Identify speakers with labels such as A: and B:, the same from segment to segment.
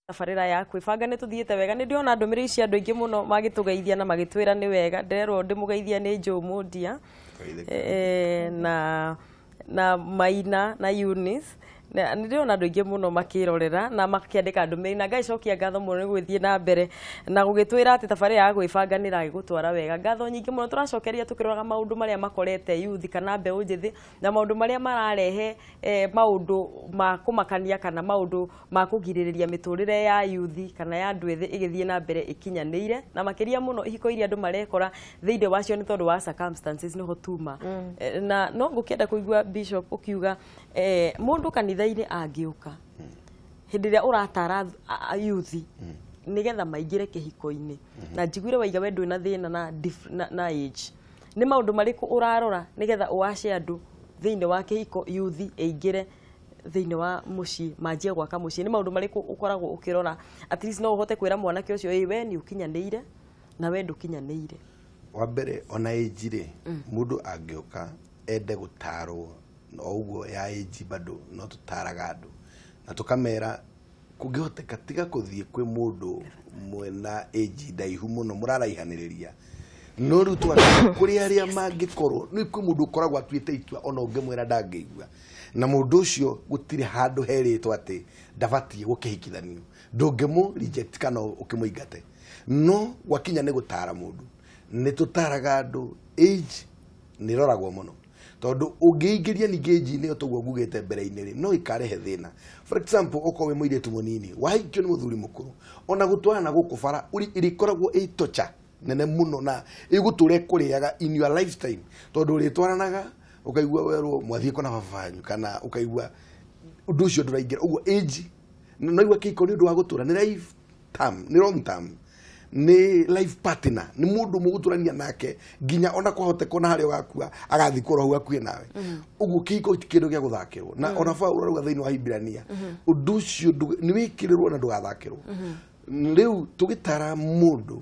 A: Tabarĩra ya kwĩbanga nĩ tũthiĩte wega. Nĩ ndĩrona ndũmĩrĩri cia andũ aingĩ mũno magĩtũgeithia na magĩtwĩra nĩ wega. Ndĩrerwo ndĩmũgeithia nĩ Joe Mundia na Maina na Eunice. Nĩ ndĩrona andũ aingĩ mũno makĩrorera na makĩandĩka ndũmĩrĩri, na Ngai cokia ngatho mũno nĩ gũgĩthiĩ na mbere na gũgĩtwĩra atĩ tabarĩra ya gwĩbanga nĩ ĩragĩgũtwara wega. Ngatho nyingĩ mũno tũracokeria tũkĩroraga maũndũ marĩa makorete youth kana mbeũ njĩthĩ na maũndũ marĩa mararehe maũndũ ma kũmakania kana maũndũ ma kũgirĩrĩria mĩtũrĩre ya youth kana ya andũ ethĩ ĩgĩthiĩ na mbere ĩkinyanĩire, na makĩria mũno ihiko iria andũ marekora thĩinĩ wacio nĩ tondũ wa circumstances nĩho tuma. Na no ngũkĩenda kũigua Bishop ũkiuga mũndũ kanitha-inĩ angĩũka hĩndĩ ĩrĩa ũratara youth nĩgetha maingĩre kĩhiko-inĩ, na njiguire waiga we ndwĩ na thĩna na age, nĩ maũndũ marĩkũ ũrarora nĩgetha ũwace andũ thĩinĩ wa kĩhiko, youth ĩingĩre thĩinĩ wa mũciĩ, manjie gwaka mũciĩ? Nĩ maũndũ marĩkũ ũkoragwo ũkĩrora at least no ũhote kwĩra mwanake ũcio, ĩ we nĩ ũkinyanĩire na we ndũkinyanĩire?
B: Wa mbere, ona age rĩ, mũndũ angĩũka ende gũtarwo o ũguo ya age, bado no tũtaraga andũ na tũkamera kũngĩhoteka tiga kũthiĩ kwĩ mũndũ mwena age ndaihu mũno mũraraihanĩrĩria. No rĩu tũgacoka kũrĩ arĩa mangĩkorwo nĩ kwĩ mũndũ ũkoragwo atuĩte itua, ona ũngĩmwĩra ndangĩigua, na mũndũ ũcio gũtirĩ handũ herĩtwo atĩ ndabatiĩ gũkĩhikithanio. Ndũngĩmũ reject kana ũkĩmũingate, no gwakinya nĩ gũtara mũndũ, nĩ tũtaraga andũ. Age nĩ ĩroragwo mũno, tondũ ũngĩingĩria ningĩ age-inĩ ĩyo toguo ngugĩte mbere-inĩ rĩ, no ikarehe thĩna. For example, okorwo wĩ mũirĩtu mũnini wahikio nĩ mũthuri mũkũrũ, ona gũtwarana gũkũ bara ĩrĩkoragwo ĩ torture nene mũno na ĩgũtũra ĩkũrĩaga in your lifetime, tondũ ũrĩtwaranaga ũkaigua werwo mwathiĩ kũna baba wanyu, kana ũkaigua ũndũ ũcio ndũraingĩra ũguo. Age no igua kĩhiko nĩ ũndũ wa gũtũra, nĩ life term, nĩ long term, nĩ life partner, nĩ mũndũ mũgũtũrania nake nginya ona kwahoteka ona harĩa ũgakua agathikwo hau hakuhĩ nawe. Ũguo kĩhiko ti kĩndũ gĩa gũthakĩrwo, na ona Paũlũ arauga thĩinĩ wa Hibirania ũndũ ũcio nĩ wĩkĩrĩrwo na ndũgathakĩrwo. Rĩu tũgĩtara mũndũ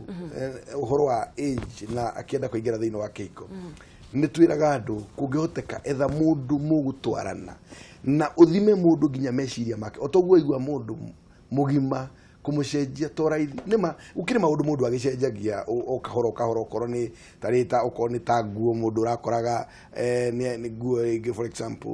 B: ũhoro wa age na akĩenda kũingĩra thĩinĩ wa kĩhiko, nĩ twĩraga andũ kũngĩhoteka etha mũndũ mũgũtwarana na ũthime mũndũ nginya meciria make. O toguo igua mũndũ mũgima kũmũcenjia to raithi. Nĩma gũkĩrĩ maũndũ mũndũ agĩcenjagia o kahora o kahora, okorwo nĩ tarĩta okorwo nĩ ta nguo, mũndũ ũrakoraga nĩ nguo rĩngĩ, for example,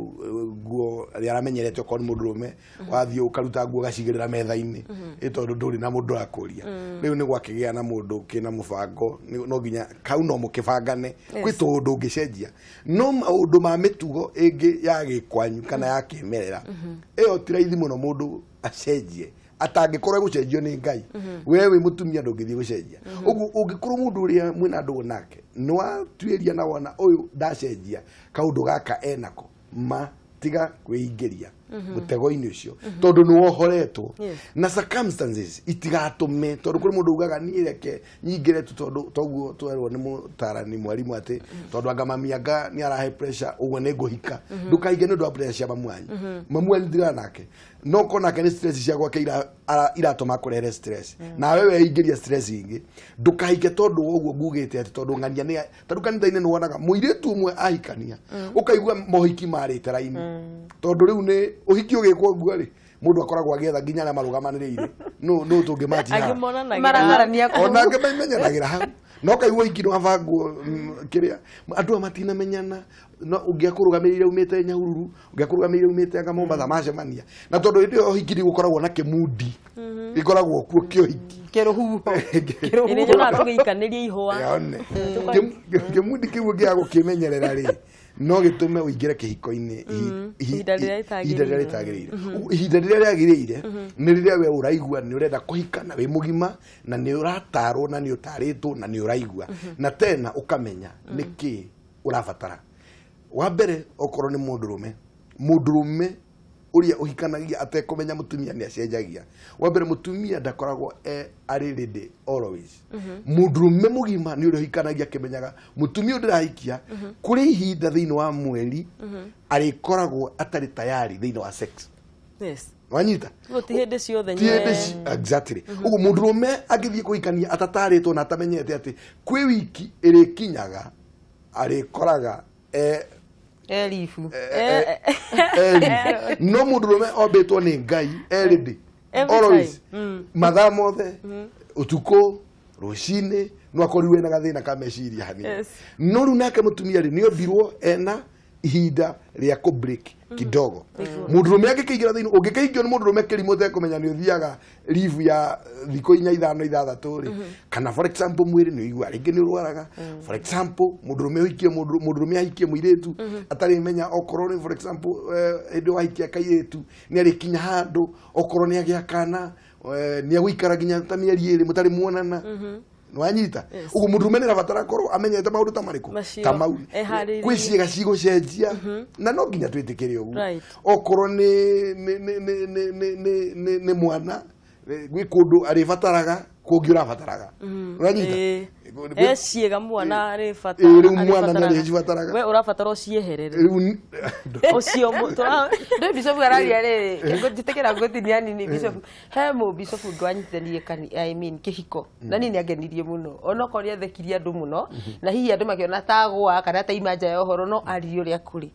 B: nguo ĩrĩa aramenyerete, okorwo nĩ mũndũrũme wathiĩ ũkaruta nguo ũgacigĩrĩra metha-inĩ, ĩ tondũ ndũrĩ na mũndũ ũrakũria. Rĩu nĩ gwakĩgĩa na mũndũ kĩna mũbango, no nginya kau no mũkĩbangane. Kwĩ tũũndũ ũngĩcenjia, no maũndũ ma mĩtugo ĩngĩ ya gĩkwanyu kana ya kĩmerera, ĩyo ti raithi mũno mũndũ acenjie atangĩkorwo egũcenjio nĩ Ngai. We wĩ mũtumia ndũngĩthiĩ gũcenjia ũguo. Ũngĩkorwo mũndũ ũrĩa mwĩna ndũgũ nake nĩ watuĩria na wona ũyũ ndacenjia kaũndũ gaka enako, ma tiga kwĩingĩria mũtego-inĩ ũcio, tondũ nĩ wohoretwo na circumstances itigatũme, tondũ kũrĩ mũndũ ugaga niĩ reke nyingĩre tu tondũ toguo twerwo nĩ mũtarani mwarimũ atĩ tondũ anga mami anga nĩ arahe pressure ũguo nĩ ngũhika. Ndũkaige nĩ ũndũ wa pressure cia mamu wanyu. Mamu wanyu tigana nake, no korwo nake nĩ stress cia gwake iratũma akũrehere stress, nawe weingĩria stress ingĩ. Ndũkahike tondũ wa ũguo ngugĩte atĩ tondũ ng'ania nĩ tondũ kanitha-inĩ nĩ wonaga mũirĩtu ũmwe ahikania ũkaigua mohiki marĩte raini, tondũ rĩu nĩ ũhiki ũgĩkwo ũguo rĩ, mũndũ akoragwo agĩetha nginya arĩa marũgamanĩrĩire nũ tũngĩmatia
A: Angĩ monanagia
C: Maraharania kũu.
B: Ona angĩ maimenyanagĩra hau, no kaigua ũhiki nĩ wabangwo, kĩrĩa andũ aya matinamenyana, no ũngĩ akũrũgamĩrĩire umĩte Nyahururu, ũngĩ akũrũgamĩrĩire umĩte anga Mombatha, macemania na tondũ hĩndĩ ĩyo ũhiki nĩ gũkoragwo na kĩmundi gĩkoragwo kuo kĩa ũhiki.
C: Kĩrũhuho.
A: Ĩrĩa nyonaga tũgĩikanĩria ihũa.
B: Yone. Kĩmundi kĩu ũngĩaga gũkĩmenyerera rĩ, no gĩtũme ũingĩre kĩhiko-inĩ
A: Ihinda rĩrĩa rĩtagĩrĩire.
B: Ihinda rĩrĩa rĩtagĩrĩire. Ũguo, ihinda rĩrĩa rĩagĩrĩire nĩ rĩrĩa we ũraigua nĩ ũrenda kũhika na wĩ mũgima na nĩ ũratarwo na nĩ ũtarĩtwo na nĩ ũraigua na tena ũkamenya nĩ kĩ ũrabatara. Wa mbere, okorwo nĩ mũndũrũme, mũndũrũme ũrĩa ũhikanagia atekũmenya mũtumia nĩ acenjagia. Wa mbere, mũtumia ndakoragwo arĩ ready always. Mũndũrũme mũgima nĩ ũrĩa ũhikanagia akĩmenyaga mũtumia ũyũ ndĩrahikia kũrĩ ihinda thĩinĩ wa mweri arĩkoragwo atarĩ tayari thĩinĩ wa sex. Wanyita?
A: Ũguo ti hĩndĩ ciothe.
B: Ti hĩndĩ exactly. Ũguo mũndũrũme angĩthiĩ kũhikania atatarĩtwo na atamenyete atĩ kwĩ wiki ĩrĩkinyaga arĩkoraga
C: Elifu.
B: No mũndũrũme ombĩtwo nĩ Ngai erĩndĩ. Always mathaa mothe utuko rucini no akorirwe na gathina ka meciria hanini. No riu nake mutumia ri niombirwo ena ihinda ria ku break kidogo. Mundurume angĩkĩingĩra thĩinĩ ũngĩkĩingio nĩ mũndũrũme kĩrimũ ũtekũmenya nĩ ũthiaga leave ya thikũ 4 5 6 rĩ, kana for example mwĩrĩ nĩ ũiguaga rĩngĩ nĩ ũrwaraga. For example mũndũrũme ũhikie mũndũrũme ahikie mũirĩtu atarĩ menya okorwo nĩ for example hĩndĩ wahikia kairĩtu nĩ arĩkinya handũ okorwo nĩ agĩa kana nĩ agũikara nginya ta mĩeri 2 mũtarĩ muonana. Nwanyita uguo mundu nĩ arabatara korwo amenyete maundu ta mariku ta mau kwi ciĩga cigũcenjia na no nginya twĩtĩkĩre ũguo. Okorwo nĩ mwana gwĩ kũndũ arĩbataraga kũngĩ ũrabataraga. Ũranyita
A: ciĩga mwana arĩbataraga
B: rĩu mwana nĩ arĩcibataraga
A: we ũrabatara ũcieherere
B: rĩu
A: ũcio mũtũra
C: ndĩ bishop araria rĩrĩ ngũnjĩtĩkĩra ngũtinia nini bishop he mũ bishop ndwanyitithanirie I mean kĩhiko na niĩ nĩangenirie mũno onokorwo nĩathekirie andũ mũno na hihi andũ makĩona ta agũa kana ta ima nja ya ũhoro no aririe ũrĩa kũrĩ.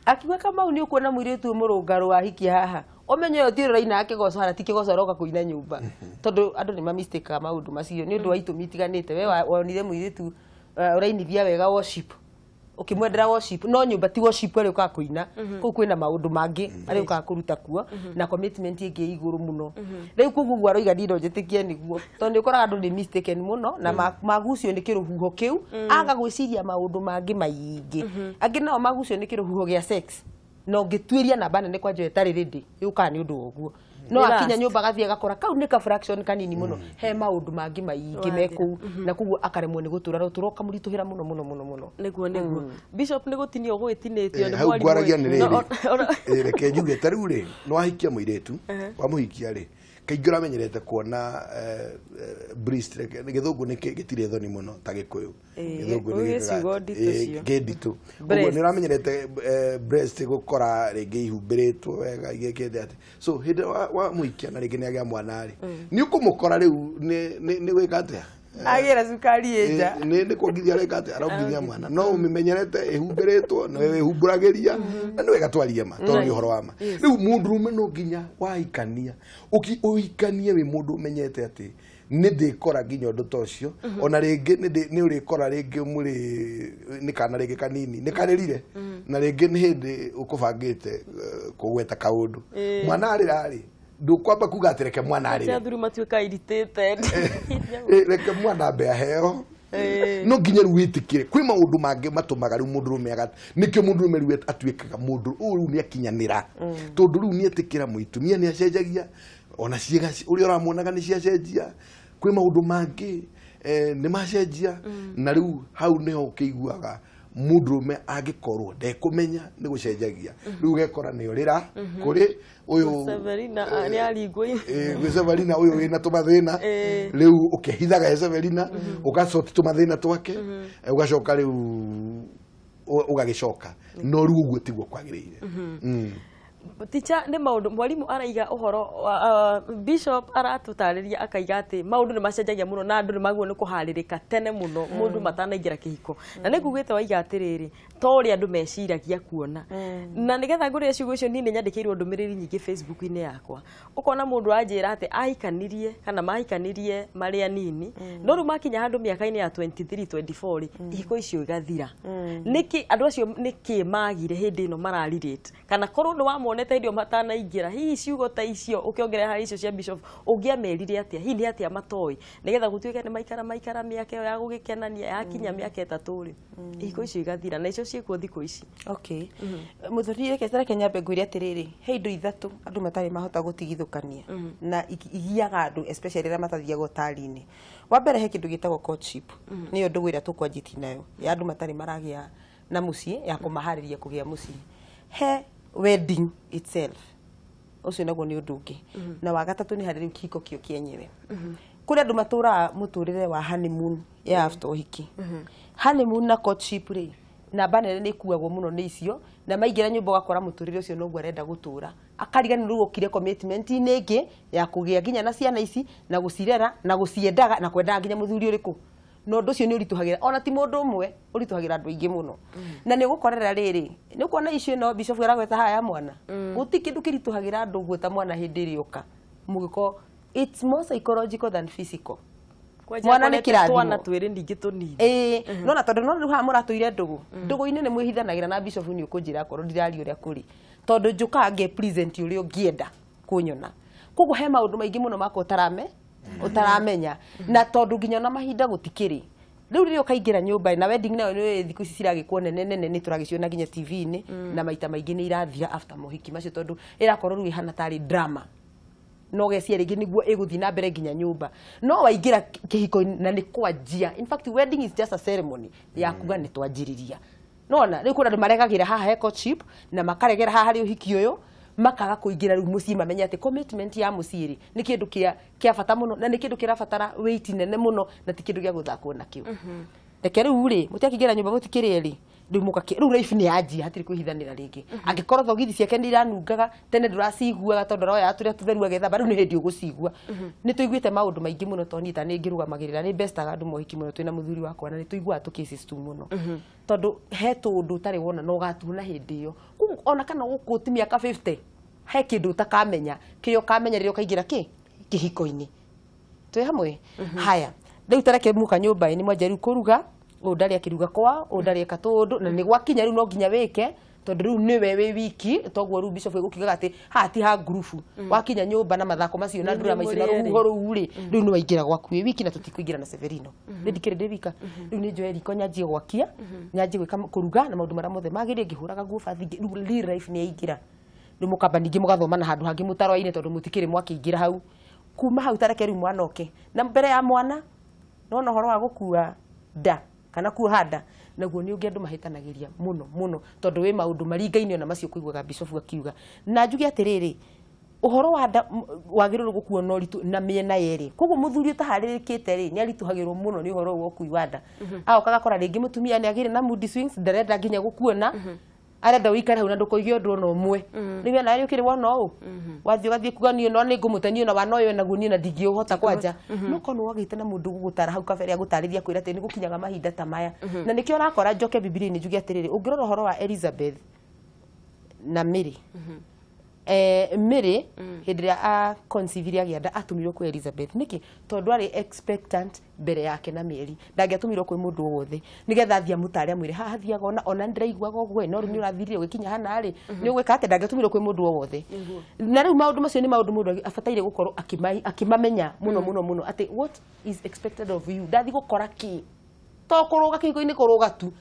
C: Akiuga Kamau nĩ ũkuona mũirĩtu mũrũngarũ wahikia haha umenye ũyũ ti ũraina kĩgoco hana ti kĩgoco aroka kũina nyũmba tondũ andũ nĩ mamistĩkaga maũndũ macio nĩ ũndũ wa itũmi itiganĩte. We wonire mũirĩtu ũrainithia wega worship ũkĩmwendera worship no nyũmba ti worship ĩrĩa ũkaga kũina kũu kwĩna maũndũ mangĩ arĩa ũkaga kũruta kuo na commitment ĩngĩ igũrũ mũno. Rĩu koguo ũguo aroiga niĩ no njĩtĩkie nĩguo tondũ nĩ ũkoraga andũ nĩ mistaken mũno na magucio nĩ kĩrũhuho kĩu aga gwĩciria maũndũ mangĩ maingĩ. Angĩ nao magucio nĩ kĩrũhuho gĩa sex no ngĩtuĩria namba nene kwanja ĩtarĩ ready yũkaga nĩ ũndũ wa ũguo no akinya nyũmba agathiĩ agakora kau nĩ ka fraction kanini mũno he maũndũ mangĩ maingĩ me kũu na koguo akaremwo nĩ gũtũra rũtũra ũkamũritũhĩra mũno mũno mũno mũno.
A: Nĩguo nĩguo bishop nĩ gũtinio ũgũgĩtinĩtio nĩ
B: hau ngwaragia nĩ rĩrĩ reke njuge ta rĩu rĩ nĩ wahikia mũirĩtu wamũhikia rĩ kaingĩ ũramenyerete kuona breast gĩthũngũ nĩ gĩtirĩ thoni mũno ta gĩkũyũ gĩthũngũ nĩ gĩ nditũ ũguo nĩ ũramenyerete breast gũkora rĩngĩ ihumbĩrĩtwo wega igĩkĩte atĩ so hĩndĩ wa mũhikia na rĩngĩ nĩ agĩa mwana rĩ nĩ ũkũmũkora rĩu nĩ gwĩka atĩa
C: agĩra cukari ĩnja
B: nĩ kuongithia areka atĩa arongithia mwana no ũmĩmenyerete ĩhumbĩrĩtwo na wĩhumbũragĩria na nĩ wega twarie ma tondũ nĩ ũhoro wa ma. Rĩu mũndũrũme no nginya wahikania ũhikanie wĩ mũndũ ũmenyete atĩ nĩ ndĩkora nginya ũndũ ta ũcio ona rĩngĩ nĩ ũrĩkora rĩngĩ mũrĩ nĩ kana rĩngĩ kanini nĩ karĩrire na rĩngĩ nĩ hĩndĩ ũkũbangĩte kũgweta kaũndũ mwana arĩra rĩ ndũkwamba kuga atĩ reke mwana arĩre
A: athuri matuĩka irritated
B: reke mwana ambe aheo no nginya rĩu wĩtĩkĩre kwĩ maũndũ mangĩ matũmaga rĩu mũndũrũme nĩkĩo mũndũrũme rĩu atuĩkaga mũndũ ũyũ rĩu nĩ akinyanĩra tondũ rĩu nĩ etĩkĩra mũitumia nĩ acenjagia ona ciĩga ũrĩa ũramuonaga nĩ ciacenjia kwĩ maũndũ mangĩ nĩ macenjia na rĩu hau nĩho ũkĩiguaga mũndũrũme angĩkorwo ndekũmenya nĩ gũcenjagia rĩu ũgekora nĩ ũrĩra kũrĩ ũyũ
A: Severina nĩ aringwo
B: gwĩ Severina ũyũ wĩna tũmathĩna rĩu ũkĩhithaga he Severina ũgacoti tũmathĩna twake ũgacoka rĩu ũgagĩcoka no rĩu ũguo tiguo kwagĩrĩire.
A: Ticha nĩ maũndũ mwarimu araiga ũhoro bishop aratũtarĩria akaiga atĩ maũndũ nĩ macenjagia mũno na andũ nĩ magwo nĩ kũharĩrĩka tene mũno mũndũ matanaingĩra kĩhiko na nĩ ngugĩte waiga atĩrĩrĩ to ũrĩa andũ meciragia kuona na nĩgetha ngũrĩe ciugo icio niĩ nĩ nyandĩkĩirwo ndũmĩrĩri nyingĩ Facebook-inĩ yakwa ũkona mũndũ anjĩra atĩ ahikanirie kana mahikanirie marĩ anini no rĩu makinya handũ mĩaka-inĩ ya 23 24 rĩ ihiko icio igathira nĩkĩ andũ acio nĩkĩ magire hĩndĩ ĩno mararelate kana korwo nĩ wamona hĩndĩ ĩyo matanaingĩra hihi ciugo ta icio ũkĩongerera harĩ icio cia bishop ũngĩamerire atĩa hihi nĩ atĩa matoĩ nĩgetha gũtuĩke nĩ maikara mĩaka ĩyo ya gũgĩkenania yakinya mĩaka 3 rĩ ihiko icio igathira na icio ciĩkuo thikũ ici.
C: Okay mũthuri reke nyambe ngwĩre atĩrĩrĩ he indo ithatũ andũ matarĩ mahota gũtigithũkania na igiaga andũ especially arĩa matathiaga ũtari-inĩ. Wa mbere he kĩndũ gĩtagwo courtship nĩyo ndũgũ ĩrĩa tũkwanjĩtie nayo ya andũ matarĩ maragĩa na mũciĩ ya kũmaharĩria kũgĩa mũciĩ. He wedding itself ũcio naguo nĩ ũndũ ũngĩ na wa gatatũ nĩ harĩ rĩu kĩhiko kĩo kĩenyewe. Kũrĩ andũ matũraga mũtũrĩre wa honeymoon ya after ũhiki. Honeymoon na courtship rĩ namba nene nĩ ikuagwo mũno nĩ icio na maingĩra nyũmba ũgakora mũtũrĩre ũcio noguo arenda gũtũra akariganĩrwo rĩu okire commitment-inĩ ĩngĩ ya kũgĩa nginya na ciana ici na gũcirera na gũciendaga na kwendaga nginya mũthuri ũrĩkũ na ũndũ ũcio nĩ ũritũhagĩra ona ti mũndũ ũmwe ũritũhagĩra andũ aingĩ mũno na nĩ ũgũkorera rĩrĩ nĩ ũkuona icio ĩno bishop aragweta haha ya mwana gũtirĩ kĩndũ kĩritũhagĩra andũ ũguo ta mwana hĩndĩ ĩrĩa oka Mũgĩkorwo it's more psychological than physical. Mwana nĩ kĩrathimo.
A: Twana twĩrĩ ningĩ tũnini.
C: Ĩĩ, nona tondũ no rĩu haha mũratũire ndũgũ. Ndũgũ-inĩ nĩ mwĩhithanagĩra na bishop nĩ ũkũnjĩra akorwo ndiraria ũrĩa kũrĩ. Tondũ njũkaga nge present ũrĩa ũngĩenda kũnyona. Koguo he maũndũ maingĩ mũno makwa ũtaramenya. Na tondũ nginya ona mahinda gũtikĩrĩ. Rĩu rĩrĩa ũkaingĩra nyũmba na wedding nayo nĩ thikũ ici ciragĩkwo nene nene nĩ tũragĩciona nginya TV-inĩ na maita maingĩ nĩ irathira after mohiki macio tondũ ĩrakorwo rĩu ĩhana tarĩ drama. No gecia rĩngĩ nĩguo ĩgũthiĩ na mbere nginya nyũmba. No waingĩra kĩhiko-inĩ na nĩ kwanjia. In fact wedding is just a ceremony ya kuga nĩ twanjĩrĩria. Nona rĩu kwĩna andũ maregagĩra haha he courtship na makaregera haha harĩ ũhiki ũyũ makaga kũingĩra rĩu mũciĩ mamenye atĩ commitment ya mũciĩ rĩ nĩ kĩndũ kĩa bata mũno na nĩ kĩndũ kĩrabatara weight nene mũno na ti kĩndũ gĩa gũthakwo nakĩo. Reke rĩu rĩ mũtiakĩingĩra nyũmba mũtikĩrĩ erĩ rĩu mũkakĩ rĩu life nĩ yanjia hatirĩ kwĩhithanĩra rĩngĩ. Angĩkorwo thogithi ciake nĩ iranungaga tene ndũraciguaga tondũ aroya tũrĩa tũtheru agethamba rĩu nĩ hĩndĩ ũgũcigua. Nĩ tũiguĩte maũndũ maingĩ mũno tondũ niĩ ta nĩ ngĩrũgamagĩrĩra nĩ bestaga andũ mohiki mũno twĩna mũthuri wakwa na nĩ tũiguaga tũ cases tu mũno. Tondũ he tũũndũ ũtarĩ wona na ũgatuona hĩndĩ ĩyo. Koguo ona kana gũkũ ti mĩaka 50 he kĩndũ ũtakamenya kĩrĩa ũkamenya rĩrĩa ũkaingĩra kĩ kĩhiko-inĩ. Twĩ hamwe? Haya. Rĩu tareke muka nyũmba-inĩ mwanjia rĩu kũruga ũyũ ndarĩ akĩruga kwao ũyũ ndarĩ eka tũũndũ na nĩ gwakinya rĩu no nginya wĩke tondũ rĩu nĩwe wĩ wiki toguo rĩu bishop ĩgũkiugaga atĩ haha ti ha ngurubu. Wakinya nyũmba na mathako macio na ndurama icio na rũhuho rũu rĩ rĩu nĩ waingĩra gwaku wĩ wiki na tũtikũingĩra na Severino. Rĩu ndikĩrĩ ndĩ wika. Rĩu nĩ njoe riko nyanjie gwakia nyanjie gwĩka kũruga na maũndũ marĩa mothe magĩrĩire ngĩhũraga nguo bathi rĩu real life nĩ yaingĩra. Rĩu mũkamba ningĩ mũgathoma na handũ hangĩ mũtaroaine tondũ mũtikĩrĩ mwakĩingĩra hau. Kuma hau tareke rĩu mwana oke. Na mbere ya mwana nona ũhoro wa gũkua nda kana kuoha nda naguo nĩ ũngĩ andũ mahĩtanagĩria mũno mũno tondũ wĩ maũndũ maringaine ona macio kũiguaga bishop akiuga. Na njuge atĩrĩrĩ ũhoro wa nda wagĩrĩirwo gũkuo na ũritũ na mĩena yerĩ. Koguo mũthuri ũtaharĩrĩkĩte rĩ nĩ aritũhagĩrwo mũno nĩ ũhoro wa ũkui wa nda. Agoka agakora rĩngĩ mũtumia nĩ agĩire na mood swings ndarenda nginya gũkuona arenda ũikare hau na ndũkoige ũndũ ona ũmwe. Rĩu nawe ũkĩrĩ wona ũũ wathiĩ ũgathiĩ kuga niĩ no nĩ ngũmũte niĩ ona wana ũyũ naguo niĩ na ndingĩũhota kwanja. No korwo nĩ wagĩte na mũndũ gũgũtara hau kabere agũtarĩria kwĩra atĩ nĩ gũkinyaga mahinda ta maya. Na nĩkĩo ũrakora njoke Bibilia-inĩ njuge atĩrĩrĩ ũngĩrora ũhoro wa Elizabeth na Mary. Mary hĩndĩ ĩrĩa a conceive agĩa nda atũmirwo kwĩ Elizabeth. Nĩkĩ? Tondũ arĩ expectant mbere yake na mĩeri. Ndangĩatũmirwo kwĩ mũndũ o wothe. Nĩgetha athiĩ amũtare amwĩre haha hathiaga ona ndĩraiguaga ũguo no rĩu nĩ ũrathirire ũgĩkinya hana rĩ nĩ ũgwĩka atĩa ndangĩatũmirwo kwĩ mũndũ o wothe. Na rĩu maũndũ macio nĩ maũndũ mũndũ abataire gũkorwo akĩmamenya mũno mũno mũno atĩ what is expected of you. Ndathiĩ gũkora kĩ? To kũrũga kĩhiko-inĩ kũrũga tu.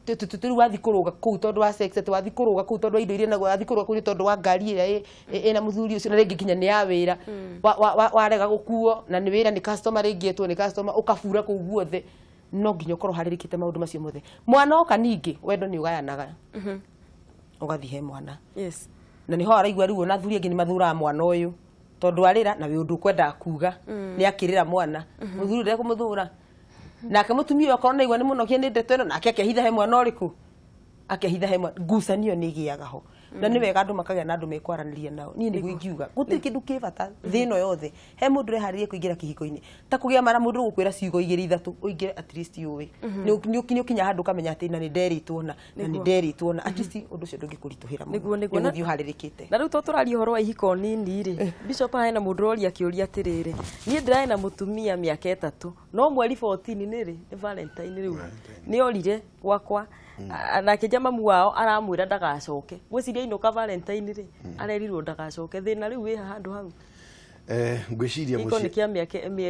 C: Rĩu wathiĩ kũrũga kũu tondũ wa sex atĩ wathiĩ kũrũga kũu tondũ wa indo iria naguo wathiĩ kũrũga kũu nĩ tondũ wa ngari ĩrĩa ĩna mũthuri ũcio na rĩngĩ nginya nĩ ya wĩra. Warega gũkuo na nĩ wĩra nĩ customer rĩngĩ etwo nĩ customer ũkabura kũu guothe no nginya ũkorwo harĩrĩkĩte maũndũ macio mothe. Mwana oka ningĩ wendo nĩ ũgayanaga. Ũgathiĩ he mwana.
A: Yes.
C: Na nĩho araigua rĩu ona athuri angĩ nĩ mathuraga mwana ũyũ tondũ arĩra na wĩ ũndũ ũkwendaga kuga nĩ akĩrĩra mwana. Mũthuri ndekũmũthũra. Nake mũtumia okorwo nĩ aigua nĩ mũnogie nĩ ndeto ĩno nake akehitha he mwana ũrĩkũ akehitha he mwana ngucanio nĩ ĩgĩaga ho. Na nĩ wega andũ makagĩa na andũ mekwaranĩria nao. Niĩ nĩguo ingiuga gũtirĩ kĩndũ kĩ bata thĩ ĩno yothe he mũndũ ũreharĩirie kũingĩra kĩhiko-inĩ ta kũgĩa mara mũndũ ũgũkwĩra ciugo igĩrĩ ithatũ ũingĩre at least ũĩ nĩ ũkinya handũ ũkamenya atĩ na nĩ nderĩtwo na nĩ nderĩtwo na at least ũndũ ũcio ndũngĩkũritũhĩra mũno.
A: Nĩguo.
C: Nĩ ũgũthiĩ ũharĩrĩkĩte.
A: Na rĩu to tũraria ũhoro wa ihiko nini rĩ bishop hena mũndũ ũroria kĩũria atĩrĩrĩ niĩ ndĩrarĩ na mũtumia mĩaka 3 no mweri 14 nĩ rĩ nĩ Valentine rĩu nĩ orire gwakwa nake jamamu wao aramwĩra ndagacoke gwĩciria inũka Valentine rĩ arerirwo ndagacoke thĩna rĩu wĩ handũ hau.
B: Ngwĩciria
A: Gĩko nĩ kĩa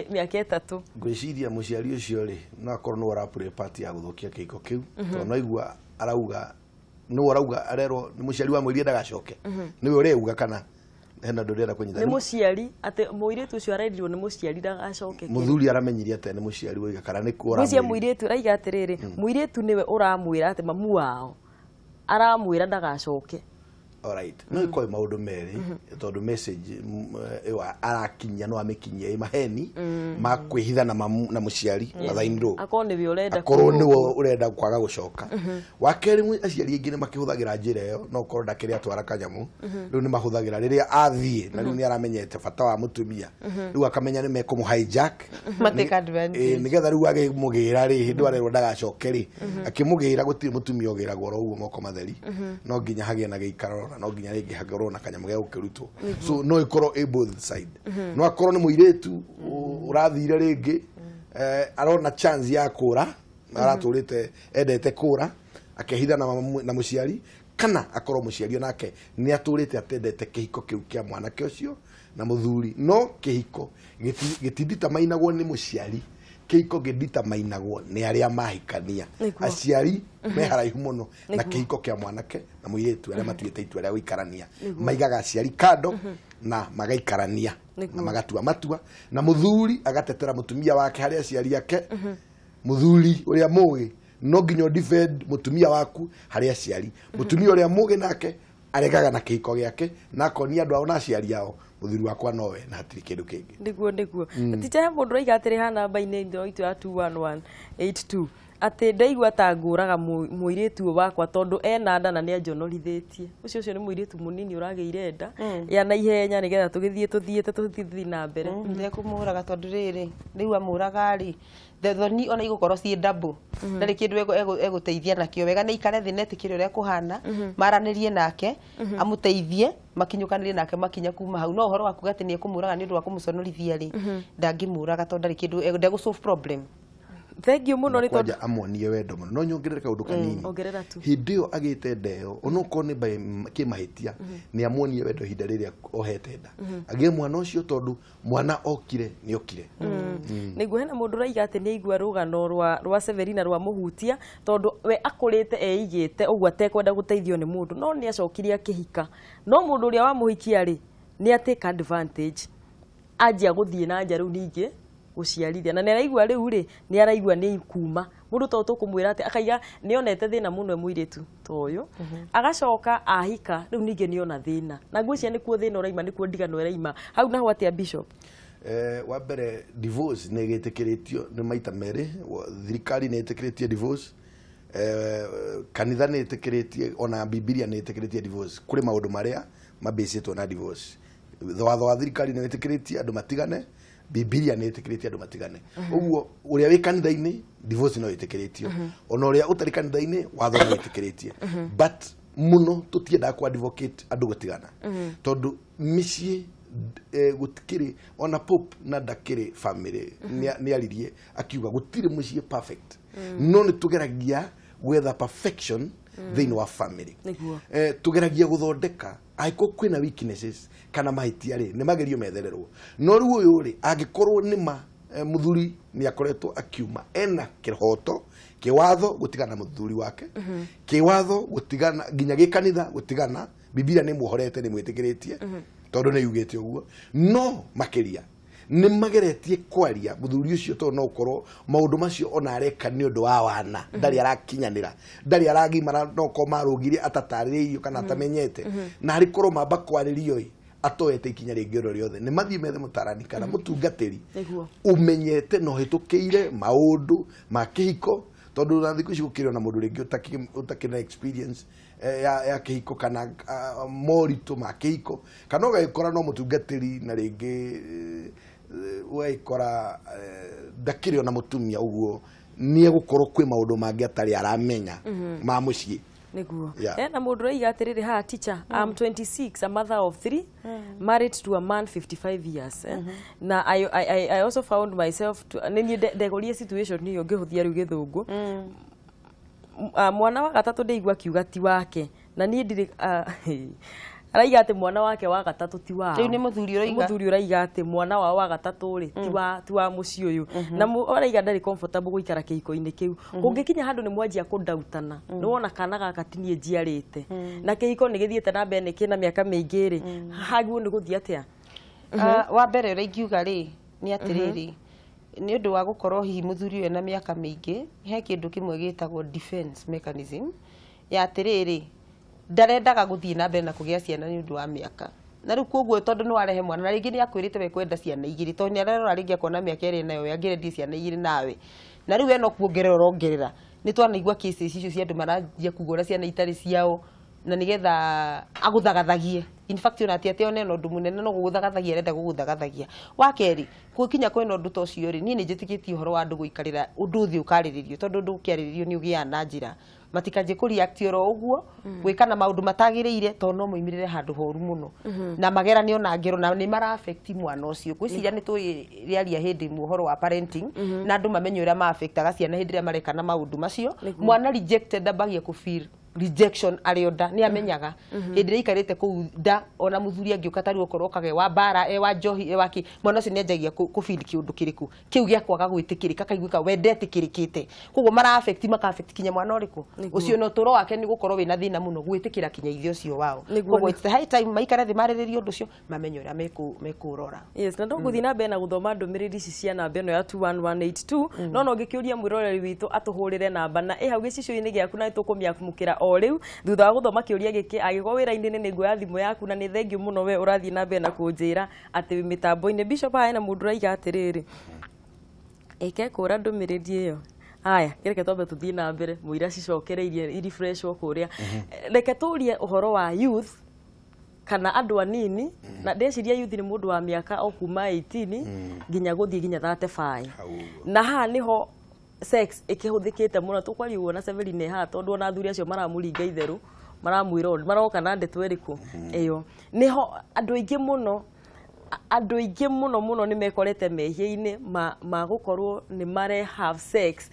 A: mĩaka 3.
B: Ngwĩciria mũciari ũcio rĩ no akorwo nĩwe ũrapure part ya gũthũkia kĩhiko kĩu tondũ no aigua arauga nĩwe ũrauga arerwo nĩ mũciari wamwĩrire ndagacoke nĩwe ũreuga kana hena ũndũ ũrenda kũnyita.
A: Nĩ mũciari atĩ mũirĩtu ũcio arerirwo nĩ mũciari ndagacoke.
B: Mũthuri aramenyirie atĩa nĩ mũciari woiga kana nĩ kũ
A: ũramwĩra? Mũirĩtu araiga atĩrĩrĩ mũirĩtu nĩwe ũramwĩra atĩ mamu wao aramwĩra ndagacoke.
B: Alright. No ĩkorwo maũndũ merĩ tondũ message ĩyo arakinyia no amĩkinyie ĩ maheni ma kwĩhitha na na mũciari mathainirwo.
A: Akorwo nĩwe ũrenda
B: akorwo nĩwe ũrenda kwaga gũcoka. Wa kerĩ aciari aingĩ nĩ makĩhũthagĩra njĩra ĩyo no korwo ndakĩrĩ atwara kanyamũ rĩu nĩ mahũthagĩra rĩrĩa athiĩ na rĩu nĩ aramenyete bata wa mũtumia rĩu akamenya nĩ mekũmũ hijack
C: Matake advantage.
B: Nĩgetha rĩu agĩmũgĩra rĩ hĩndĩ arerwo ndagacoke rĩ akĩmũgĩra gũtirĩ mũtumia ũgĩragwo oro ũguo moko matheri no nginya hagĩe na gĩikaro arona no nginya rĩngĩ hakorwo na kanyamũ ga gũkĩrutwo. So no ĩkorwo ĩ both side, no akorwo nĩ mũirĩtu ũrathire rĩngĩ, arona chance ya kũra, aratũrĩte endete kũra akehitha na mũciari, kana akorwo mũciari onake nĩ atũrĩte atendete kĩhiko kĩu kĩa mwanake ũcio na mũthuri. No kĩhiko gĩtinditamainagwo nĩ mũciari, kĩhiko gĩnditamainagwo nĩ arĩa mahikania. Aciari me haraihu mũno na kĩhiko kĩa mwanake na mũirĩtu arĩa matuĩte itua rĩa gũikarania. Maigaga aciari kando na magaikarania na magatua matua, na mũthuri agatetera mũtumia wake harĩ aciari ake. Mũthuri ũrĩa mũgĩ no nginya defend mũtumia waku harĩ aciari. Mũtumia ũrĩa mũgĩ nake aregaga na kĩhiko gĩake na akonia andũ ao na aciari ao, mũthuri wakwa nowe na hatirĩ kĩndũ kĩngĩ.
A: Nĩguo ticha, he mũndũ ũraiga atĩrĩ haha namba-inĩ ĩno itũ ya 21182 atĩ ndaigua ta ngũraga mũirĩtu ũyũ wakwa tondũ ena nda na nĩ anjonorithĩtie. Ũcio nĩ mũirĩtu mũnini ũragĩire nda ya na ihenya nĩgetha tũgĩthiĩ tũthiĩte tũthiĩ na mbere.
C: Ndekũmũraga tondũ rĩrĩ rĩu amũraga rĩ, thoni ona igũkorwo ciĩ double, ndarĩ kĩndũ egũteithia nakĩo. Wega nĩ ikare thĩ netĩkĩre ũrĩa kũhana, maranĩrie nake, amũteithie, makinyũkanĩrie nake makinya kuma hau. No ũhoro wa kuga atĩ nĩ ekũmũraga nĩ ũndũ wa kũmũconorithia rĩ, ndangĩmũraga tondũ ndarĩ kĩndũ ndegũ solve problem.
A: Thank you mũno nĩ tondũ
B: kwanja amuonie wendo mũno. No nyongerere kaũndũ kanini.
A: Ongerera tu.
B: Hĩndĩ ĩyo agĩte nda ĩyo, onokorwo nĩ by kĩmahĩtia, nĩ amuonie wendo ihinda rĩrĩa ohete nda agĩe mwana ũcio, tondũ mwana okire nĩ okire.
A: Nĩguo hena mũndũ ũraiga atĩ nĩ aigua rũgano rwa Severina rwa mũhutia, tondũ we akũrĩte eigĩte ũguo atekwenda gũteithio nĩ mũndũ, no nĩ acokire akĩhika, no mũndũ ũrĩa wamũhikia rĩ nĩ atake advantage, anjia gũthiĩ na nja rĩu ningĩ gũciarithia, na nĩ araigua rĩu rĩ nĩ araigua nĩ kuma mũndũ to tũkũmwĩra atĩ akaiga nĩ onete thĩna mũno e mũirĩtu ta ũyũ, agacoka ahika rĩu ningĩ nĩ ona thĩna, na ngwĩciria nĩkuo thĩna ũraima, nĩkuo ndigano ĩraima hau naho atĩa Bishop?
B: Wa mbere, divorce nĩ ĩgĩtĩkĩrĩtio nĩ maita merĩ. Thirikari nĩ ĩtĩkĩrĩtie divorce, kanitha nĩ ĩtĩkĩrĩtie, ona Bibilia nĩ ĩtĩkĩrĩtie divorce. Kũrĩ maũndũ marĩa mambĩcĩtwo na divorce. Watho wa thirikari nĩ wĩtĩkĩrĩtie andũ matigane, Bibilia nĩ ĩtĩkĩrĩtie andũ matigane. Ũguo ũrĩa wĩ kanitha-inĩ, divorce no ĩtĩkĩrĩtio, ona ũrĩa ũtarĩ kanitha-inĩ, watho no wĩtĩkĩrĩtie. But mũno tũtiendaga ku advocate andũ gũtigana, tondũ mĩciĩ gũtikĩrĩ, ona Pope na ndakĩrĩ family nĩ aririe akiuga gũtirĩ mũciĩ perfect, no nĩ tũgeragia gwetha perfection thĩinĩ wa family. Tũgeragia gũthondeka angĩkorwo kwĩna weaknesses kana mahĩtia rĩ, nĩ magerio methererwo. No rĩu ũyũ rĩ, angĩkorwo nĩ ma mũthuri nĩ akoretwo akiuma, ena kĩhoto kĩwatho gũtigana na mũthuri wake, kĩwatho gũtigana, nginya gĩkanitha gũtigana. Bibilia nĩ muohorete, nĩ mwĩtĩkĩrĩtie, tondũ nĩ yugĩte ũguo. No makĩria nĩ mageretie kwaria mũthuri ũcio, tondũ no ũkorwo maũndũ macio ona areka nĩ ũndũ wa wana, ndarĩ arakinyanĩra, ndarĩ aragimara, no korwo marũgire atatarĩrĩirio kana atamenyete, na arĩ korwo mamba kwarĩrio ĩ atoete ikinya rĩngĩ oro rĩothe, nĩ mathiĩ methe mũtarani kana mũtungatĩri ũmenyete na ũhĩtũkĩire maũndũ ma kĩhiko, tondũ na thikũ ici gũkĩrĩ ona mũndũ rĩngĩ ũtakĩrĩ na experience ya kĩhiko kana moritũ ma kĩhiko, kana ũgagĩkora no mũtungatĩri na rĩngĩ ũgagĩkora ndakĩrĩ ona mũtumia, ũguo nĩ egũkorwo kwĩ maũndũ mangĩ atarĩ aramenya ma mũciĩ.
A: Nĩguo. Hena mũndũ ũraiga atĩrĩrĩ haha, teacher, I'm 26, a mother of 3, married to a man 55 years, eh? Na I also found myself to nĩ niĩ ndegũrie situation ĩyo ngĩhũthia rĩu gĩthũngũ. Mwana wa gatatũ ndĩigua akiuga ti wake, na niĩ ndirĩ araiga atĩ mwana wake wa gatatũ ti wao.
C: Rĩu nĩ mũthuri ũroiga?
A: Mũthuri ũraiga atĩ mwana wao wa gatatũ rĩ ti wa mũciĩ ũyũ, na araiga ndarĩ comfortable gũikara kĩhiko-inĩ kĩu. Kũngĩkinya handũ nĩ mwanjia kũndautana, nĩ wona kana gaka ti niĩ njiarĩte, na kĩhiko nĩ gĩthiĩte na mbere, nĩ kĩna mĩaka mĩingĩ rĩ, hagĩrĩirwo nĩ gũthiĩ atĩa?
C: Wa mbere ũrĩa ingiuga rĩ nĩ atĩrĩrĩ, nĩ ũndũ wa gũkorwo hihi mũthuri ũyũ ena mĩaka mĩingĩ, he kĩndũ kĩmwe gĩtagwo defense mechanism ya atĩrĩrĩ, ndarendaga gũthiĩ na mbere na kũgĩa ciana nĩ ũndũ wa mĩaka. Na rĩu koguo tondũ nĩ warehe mwana na rĩngĩ nĩ akwĩrĩte we kwenda ciana igĩrĩ, tondũ nĩ ararora rĩngĩ akona mĩaka ĩrĩ nayo we angĩrendie ciana igĩrĩ nawe, na rĩu we no kuongerera ũrongerera. Nĩ twanaigua cases icio cia andũ maranjia kuga ũrĩa ciana itarĩ ciao. Na nigetha aguthagathagie. In fact ona ti ati one no ndu munene no guguthagathagia arenda guguthagathagia. Wa keri gũkinya kwĩna ũndũ ta ũcio rĩ, niĩ nĩ njĩtĩkĩtie ũhoro wa andũ gũikarĩra ũndũ ũthiĩ ũkarĩrĩrio, tondũ ũndũ ũkĩarĩrĩrio nĩ ũgĩaga na njĩra matikanjie kũ react oro ũguo gwĩka na maũndũ matagĩrĩire, tondũ no moimĩrĩre handũ horu mũno na magerane ona ngero na nĩ mara affect mwana ũcio. Ngwĩciria nĩ tũrĩaria hĩndĩ ĩmwe ũhoro wa parenting na andũ mamenye ũrĩa ma affectaga ciana hĩndĩ ĩrĩa mareka na maũndũ macio. Mwana rejected ambagia kũ feel rejection arĩ o nda, nĩ amenyaga hĩndĩ ĩrĩa aikarĩte kũu nda, ona mũthuri angĩũka tarĩu okorwo okage wa mbara, e wa njohi, e wa kĩ, mwana ũcio nĩ anjagia kũ feel kĩũndũ kĩrĩkũ kĩu gĩa kwaga gwĩtĩkĩrĩka, akaiguĩka we ndetĩkĩrĩkĩte. Koguo mara affect, maka affect kinya mwana ũrĩkũ ũcio, na ũtũro wake nĩ gũkorwo wĩna thĩna mũno gwĩtĩkĩra kinya ithe ũcio wao. Koguo it's the high time maikare thĩ marĩrĩrie ũndũ ũcio, mamenye ũrĩa mekũrora.
A: Yes, na ndũgũthiĩ na mbere na gũthoma ndũmĩrĩri ici cia namba ĩno ya 21182, no no ngĩkĩũria mwĩroreri witũ atũhũrĩre namba na ĩ hau gĩcicio-inĩ gĩaku, na nĩtũkũmĩamũkĩra o rĩu thutha wa gũthoma kĩũria gĩkĩ. Angĩkorwo wĩra-inĩ nĩ nguoya thimũ yaku, na nĩ thengiũ mũno we ũrathiĩ na mbere na kũnjĩra atĩ wĩ mĩtambo-inĩ. Bishop, haha hena mũndũ ũraiga atĩrĩrĩ, ĩke kũra ndũmĩrĩri ĩyo. Aya, reke twambe tũthiĩ na mbere mũira cicokereirie irefreshwo kũrĩa. Reke tũrie ũhoro wa youth kana andũ anini, na ndeciria youth nĩ mũndũ wa mĩaka o kuma 18 nginya gũthiĩ nginya 35.
B: Hau ũguo.
A: Na haha nĩho sex ĩkĩhũthĩkĩte mũno tũkwaria ũguo na Severine haha, tondũ ona athuri acio maramũringa itherũ, maramwĩra ũndũ maroka na ndeto ĩrĩkũ ĩyo. Nĩho andũ aingĩ mũno, andũ aingĩ mũno mũno nĩ mekorete mehia-inĩ ma gũkorwo nĩ mare have sex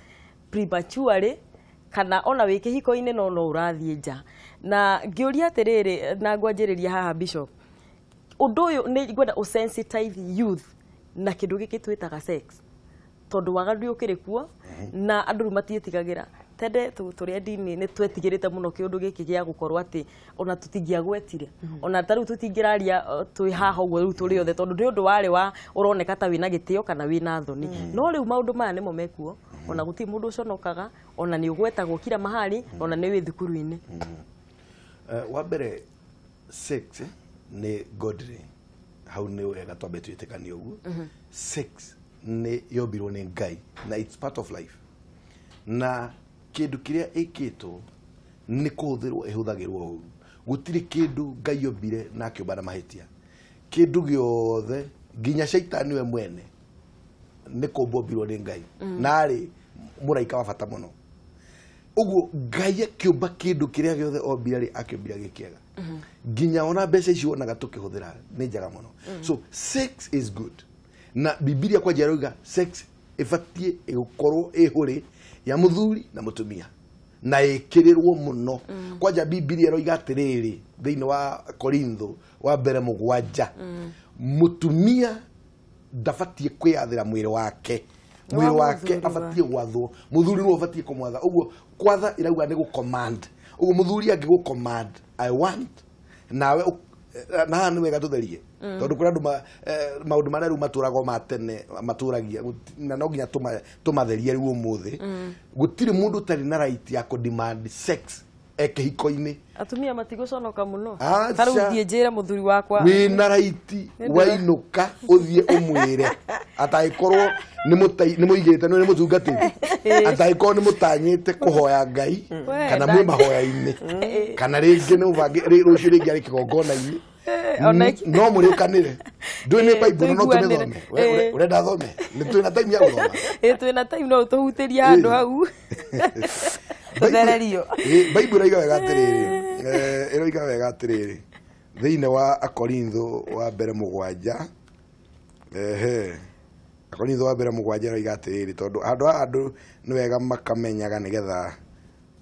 A: prematurely, kana ona wĩ kĩhiko-inĩ no ũrathiĩ nja. Na ngĩũria atĩrĩrĩ, na ngwanjĩrĩria haha Bishop, ũndũ ũyũ nĩ ngwenda ũsensitize youth na kĩndũ gĩkĩ twĩtaga sex, tondũ waganu ũkĩrĩ kuo na andũ rĩu matiĩtigagĩra. Tende tũrĩ a ndini nĩ twetigĩrĩte mũno kĩũndũ gĩkĩ gĩa gũkorwo atĩ ona tũtingĩagwetire, ona ta rĩu tũtingĩraria twĩ haha ũguo rĩu tũrĩ othe, tondũ nĩ ũndũ warĩ wa ũroneka ta wĩna gĩtĩo kana wĩna thoni. No rĩu maũndũ maya nĩmo mekuo, ona gũtirĩ mũndũ ũconokaga, ona nĩ ũgwetagwo kila mahali, ona nĩ wĩ thukuru-inĩ.
B: Wa mbere, sex nĩ godly, hau nĩ wega twambe twĩtĩkanie ũguo. Sex nĩ yombirwo nĩ Ngai na it's part of life, na kĩndũ kĩrĩa ĩkĩtwo nĩ kũhũthĩrwo ĩhũthagĩrwo ũru. Gũtirĩ kĩndũ Ngai ombire na akĩũmba na mahĩtia. Kĩndũ gĩothe, nginya caitani we mwene nĩ kũmbwo ombirwo nĩ Ngai na arĩ mũraika wa bata mũno. Ũguo Ngai akĩũmba kĩndũ kĩrĩa gĩothe ombire rĩ, akĩũmbire gĩ kĩega. Nginya ona mbeca ici wonaga tũkĩhũthĩra nĩ njega mũno. So sex is good, na Bibilia kwanja ĩrauga sex ĩbatiĩ gũkorwo ĩhũrĩ ya mũthuri na mũtumia na ĩkĩrĩrwo mũno. Kwanja Bibilia ĩroiga atĩrĩrĩ thĩinĩ wa Korintho wa mbere 7, mũtumia ndabatiĩ kwĩyathĩra mwĩrĩ wake, mwĩrĩ wake abatiĩ gwathwo, mũthuri nĩwe ũbatiĩ kũmwatha. Ũguo kwatha ĩrauga nĩ gũ-command. Ũguo mũthuri angĩgũ-command I want, nawe na haha nĩ wega tũtherie, tondũ kũrĩ andũ maũndũ marĩa rĩu matũragwo ma tene matũragia, na no nginya tũmatherie rĩu ũmũthĩ. Gũtirĩ mũndũ ũtarĩ na right ya kũ-demand sex e kĩhiko-inĩ.
A: Atumia matigũconoka mũno. Ta rĩu thiĩ njĩre mũthuri wakwa
B: wĩna right wainũka ũthiĩ ũmwĩre, atangĩkorwo nĩ mũigĩte nĩ mũtungatĩri, atangĩkorwo nĩ mũtanyĩte kũhoya Ngai kana mwĩ mahoya-inĩ, kana rĩngĩ nĩ mũbange rũciũ rĩngĩ arĩ kĩgongona-inĩ, no mũrĩkanĩre. Ndũĩ nĩ Bible no tũmĩthome? Ũrenda thome? Nĩ twĩna time ya gũthoma?
A: Ĩ, twĩna time, no tũhutĩrie handũ hau.
C: Tũthererio.
B: Bible ĩroiga wega atĩrĩrĩ, ĩroiga wega atĩrĩrĩ thĩinĩ wa Akorintho wa mbere 7, ehe, Akorintho wa mbere 7 ĩroiga atĩrĩrĩ, tondũ handũ haha andũ nĩ wega makamenyaga nĩgetha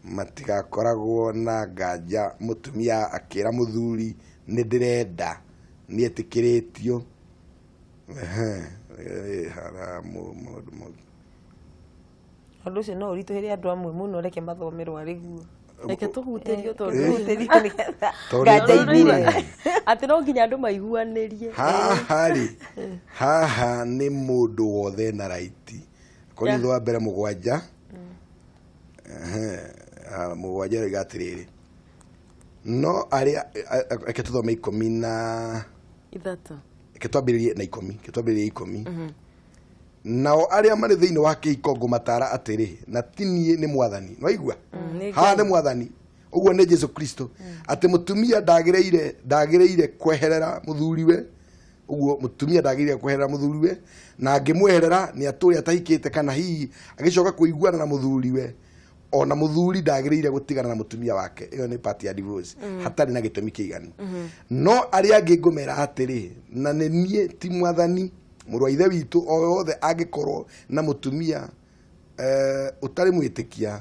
B: matigakoragwo na nganja. Mũtumia akĩra mũthuri nĩ ndĩrenda, nĩ etĩkĩrĩtio. Ehe, maũndũ
C: Ũndũ ũcio no ũritũhĩre andũ amwe mũno, reke mathomerwo arĩ guo.
A: Reke tũhutĩrio, tondũ
C: tũhutĩrio nĩgetha
B: Tondũ
C: nganja
B: nĩ
C: ithire.
A: Atĩ no nginya andũ maiguanĩrie.
B: Haha rĩ, haha nĩ mũndũ wothe na right. Korintho wa mbere 7, ehe, 7 ĩroiga atĩrĩrĩ, no arĩa, reke tũthome 13.
A: 3.
B: Reke twambĩrĩrie na 10, reke twambĩrĩrie 10. Nao arĩa marĩ thĩinĩ wa kĩhiko ngũmatara atĩrĩ, na ti niĩ, nĩ Mwathani. Nĩwaigua?
A: Nĩ
B: Haha
A: Ngai.
B: nĩ Mwathani. Ũguo nĩ Jesu Kristo atĩ mũtumia ndagĩrĩire kweherera mũthuriwe. Ũguo mũtumia ndagĩrĩire kweherera mũthuriwe, na angĩmweherera nĩ atũre atahikĩte kana hihi agĩcoka kũiguana na mũthuriwe, ona mũthuri ndagĩrĩire gũtigana na mũtumia wake. Ĩyo nĩ part ya divorce hatarĩ na gĩtũmi kĩiganu. No arĩa angĩ ngũmera atĩrĩ, na nĩ niĩ ti mwathani, mũrũ wa ithe witũ o wothe angĩkorwo na mũtumia ũtarĩ mwĩtĩkia,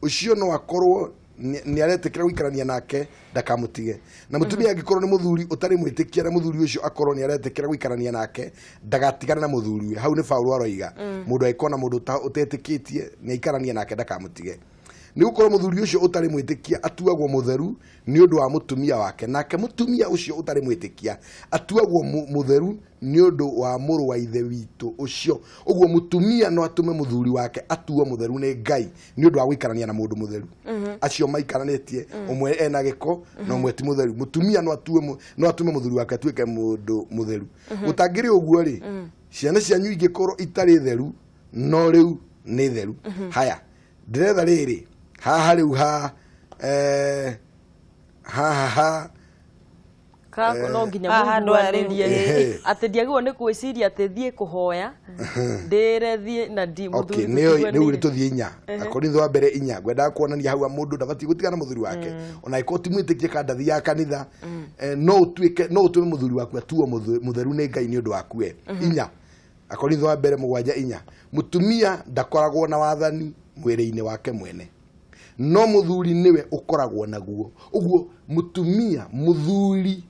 B: ũcio no akorwo nĩ aretĩkĩra gũikarania nake, ndakamũtige. Na mũtumia angĩkorwo nĩ mũthuri ũtarĩ mwĩtĩkia na mũthuri ũcio akorwo nĩ aretĩkĩra gũikarania nake, ndagatigane na mũthuriwe. Hau nĩ Paulo aroiga mũndũ angĩkorwo na mũndũ ũtetĩkĩtie nĩ aikaranie nake, ndakamũtige. Nĩ gũkorwo mũthuri ũcio ũtarĩ mwĩtĩkia atuagwo mũtheru nĩ ũndũ wa mũtumia wake, nake mũtumia ũcio ũtarĩ mwĩtĩkia atuagwo mũtheru nĩ ũndũ wa mũrũ wa ithe witũ ũcio. Ũguo mũtumia no atũme mũthuri wake atuo mũtheru nĩ Ngai nĩ ũndũ wa gũikarania na mũndũ mũtheru. Acio maikaranĩtie, ũmwe ena gĩko na ũmwe ti mũtheru. Mũtumia no atume mũthuri wake atuĩke mũndũ mũtheru. Gũtangĩrĩ ũguo rĩ, ciana cianyu ingĩkorwo itarĩ theru, no rĩu nĩ theru. Haya, ndĩretha rĩrĩ haha rĩu ha ha ha
A: no nginya mũiguanĩrie atĩ ndiagĩrĩirwo nĩ gwĩciria atĩ thiĩ kũhoya ndĩre thiĩ na ndi mũthuri.
B: Okay, rĩu nĩ tũthiĩ inya Akorintho wa mbere inya. Ngwendaga kuonania hau mũndũ ndabatiĩ gũtigana na mũthuri wake, ona angĩkorwo ti mwĩtĩkie kana ndathiaga kanitha, no ũtuĩke no ũtũme mũthuri waku atuo mũtheru nĩ Ngai nĩ ũndũ waku we. Inya Akorintho wa mbere 7:4, mũtumia ndakoragwo na wathani mwĩrĩ-inĩ wake mwene, no mũthuri nĩwe ũkoragwo naguo. Ũguo mũtumia mũthuri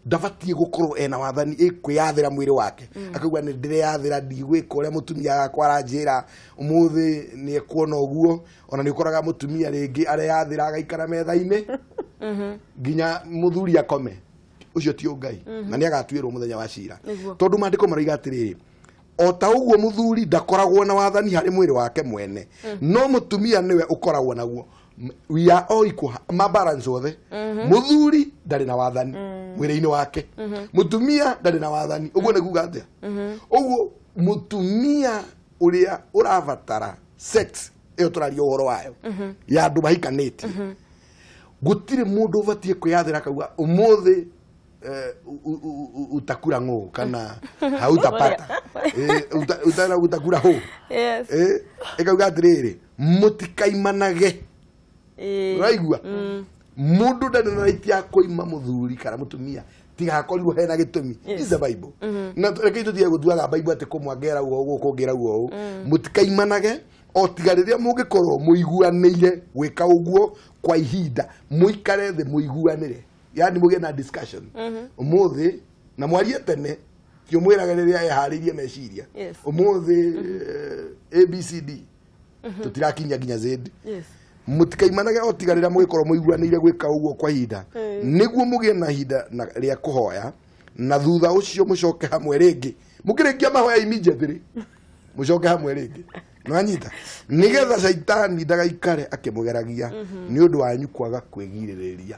B: ndabatiĩ gũkorwo ena wathani ĩkwĩyathĩra mwĩrĩ wake, akauga nĩ ndĩreyathĩra, ndigwĩka ũrĩa mũtumia wakwa aranjĩra ũmũthĩ nĩ ekuona ũguo. Ona nĩ ũkoraga mũtumia rĩngĩ areyathĩra agaikara metha-inĩ nginya mũthuri akome. Ũcio ti Ngai, na nĩ agatuĩrwo mũthenya wa cira, tondũ maandĩko maroiga atĩrĩrĩ, o ta ũguo mũthuri ndakoragwo na wathani harĩ mwĩrĩ wake mwene, no mũtumia nĩwe ũkoragwo naguo. We are all equal, ma balance othe. Mũthuri ndarĩ na wathani mwĩrĩ-inĩ wake, mũtumia ndarĩ na wathani. Ũguo nĩ kuga atĩa? Ũguo mũtumia ũrĩa ũrabatara sex ĩyo tũraria ũhoro wayo ya andũ mahikanĩtie, gũtirĩ mũndũ ũbatiĩ kwĩyathĩra akauga ũmũthĩ utakura ng'ũ kana hautapata utakura hũ. Ĩkauga atĩrĩrĩ, mũtikaimanage. Ũraigua? Mũndũ ndarĩ na right ya kũima mũthuri kana mũtumia tiga hakorirwo hena gĩtũmi. Is the Bible. Na reke tũtige gũtuaga Bible atĩ kũmwe angĩra ũguo gũkũ ũngĩra ũguo ũũ. Mũtikaimanage o tiga rĩrĩa mũngĩkorwo mũiguanĩire gwĩka ũguo kwa ihinda, mũikare thĩ mũiguanĩre, yani mũgĩe na discussion ũmũthĩ na mwarie tene, ti ũmwĩrage rĩrĩa eharĩirie meciria. Ũmũthĩ ABCD tũtirakinya nginya Z. Mũtikaimanage o tiga rĩrĩa mũgĩkorwo mũiguanĩire gwĩka ũguo kwa ihinda, nĩguo mũgĩe na ihinda rĩa kũhoya, na thutha ũcio mũcoke hamwe rĩngĩ. Mũkĩrĩkia mahoya immediately mũcoke hamwe rĩngĩ. Nĩwanyita? Nĩgetha caitani ndagaikare akĩmũgeragia nĩ ũndũ wanyu kwaga kwĩgirĩrĩria.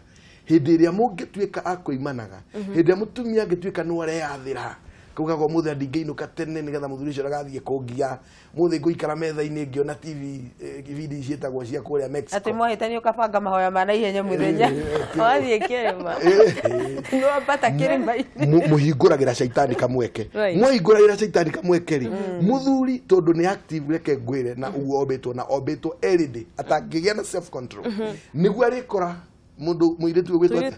B: Hĩndĩ ĩrĩa mũngĩtuĩka a kũimanaga, hĩndĩ ĩrĩa mũtumia angĩtuĩka nĩ areyathĩra kaugaga ũmũthĩ ndingĩinũka tene nĩgetha mũthuri ũcio ndagathiĩ kũngia, mũthĩ ngũikara metha-inĩ ngĩona TV ibindi ciĩtagwo cia kũrĩa Mexico.
C: Atĩ mwahĩtania ũkabanga mahoya ma naihenya mũthenya
A: wathiĩ kĩrĩma,
C: nĩwambata kĩrĩma-inĩ.
B: Mũhingũragĩra caitani kamweke. Mwahingũragĩra caitani kamweke rĩ, mũthuri tondũ nĩ active, reke ngwĩre, na ũguo ombĩtwo na ombĩtwo everyday atangĩgĩa na self control, nĩguo arĩkora mundu muiritu gwitwo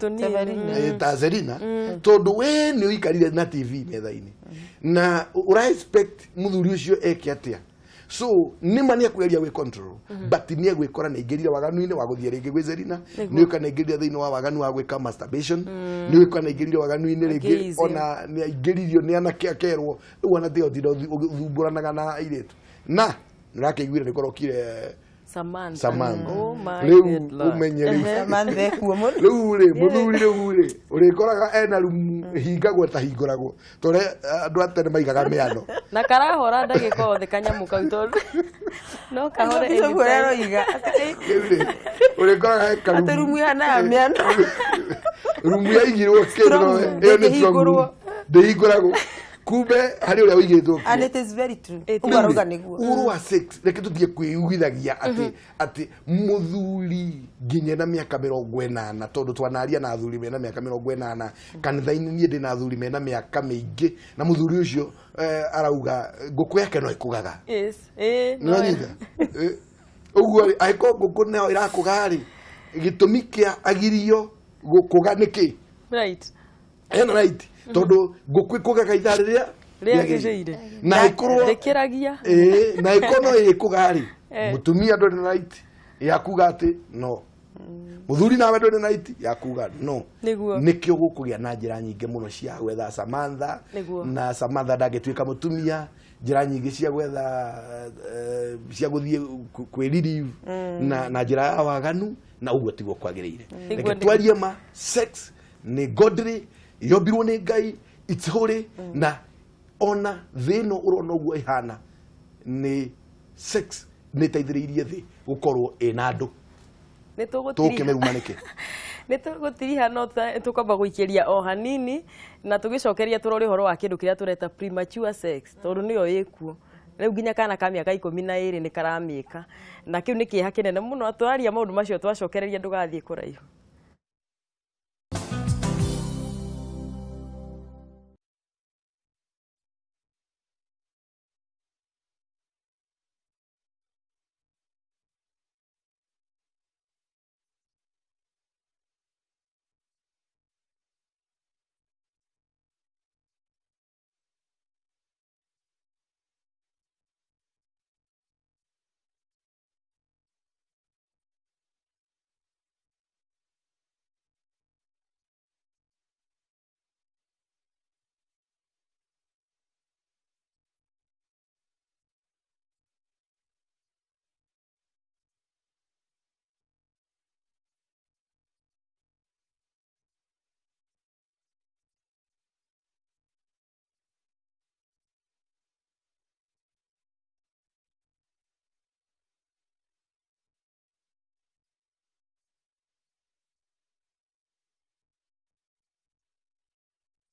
B: ta Serena, tondu we ni uikarire na TV metha-ini na ura expect muthuri ucio eke atia. So ni ma ni akweria gwi control, but ni egwikora na ingirire waganu-ini wa guthie ringi gwi Serena, ni uka na ingirire thiini wa waganu wa gwika masturbation, ni uka na ingirire waganu-ini ringi ona ni aingiririo ni anake akerwo riu ona tiga utinda uthumburanaga na airitu na nirakeiguire nikorokire
A: Samantha. Oh my
B: Rĩu ũmenye rĩu
C: Samantha kuo mũno.
B: Rĩu rĩ mũthuri rĩu rĩ ũrĩkoraga ena rumu hingagwo ta hingũragwo tondũ andũ a tene maigaga mĩano.
A: Na karahora ndagĩka othe kanyamũ kau tondũ no kahore
C: anytime.
B: Rĩu rĩ ũrĩkoraga he karumu.
C: Atĩ rumu ihana ya mĩano.
B: Rumu yaigirwo kĩndũ ĩyo nĩ strong room. Ndĩhingũragwo. Kumbe harĩ ũrĩa ũigĩtwo.
C: And it is very true.
A: It
C: Ũguo arauga nĩguo.
B: Ũhoro wa sex, reke tũtige kwĩiguithagia atĩ mũthuri nginya na mĩaka 80, tondũ twanaria na athuri mena mĩaka 80 kanitha-inĩ. Niĩ ndĩ na athuri mena mĩaka mĩingĩ, na mũthuri ũcio arauga ngũkũ yake no ĩkũgaga.
A: Yes, ĩĩ, no.
B: Nĩwanyita? Ũguo rĩ, angĩkorwo ngũkũ nayo ĩrakũga rĩ, gĩtũmi kĩa agirio gũkũga nĩkĩ? Ena right, tondũ ngũkũ ĩkũgaga ithaa rĩrĩa
A: rĩagĩrĩire.
B: Na ĩkorwo
A: ndĩkĩragia.
B: Ĩĩ, na ĩkorwo no ĩkũga rĩ, mũtumia ndũrĩ na right ya kuga atĩ no, mũthuri nawe ndũrĩ na right ya kuga no. Nĩkĩo gũkũgĩa na njĩra nyingĩ mũno cia gwetha Samantha. Na Samantha ndangĩtuĩka mũtumia. Njĩra nyingĩ cia gwetha cia gũthiĩ kwĩririve na njĩra ya waganu, na ũguo tiguo kwagĩrĩire. Reke twarie ma, sex nĩ godly, yombirwo nĩ Ngai, it's holy, na ona thĩ ĩno ũrona ũguo ĩhana, nĩ sex nĩ ĩteithĩrĩirie thĩ gũkorwo ĩna andũ.
A: Nĩ tũgũtiriha.
B: Tũkĩmĩruma nĩkĩ?
A: Nĩ tũgũtiriha, no tũkwamba gũikĩria o hanini, na tũgĩcokeria tũrore ũhoro wa kĩndũ kĩrĩa tũreta premature sex, tondũ nĩyo ĩkuo rĩu. Nginya kana ka mĩaka 12 nĩ karamĩka, na kĩu nĩ kĩeha kĩnene mũno. Twaria maũndũ macio twacokereria, ndũgathiĩ kũraihu.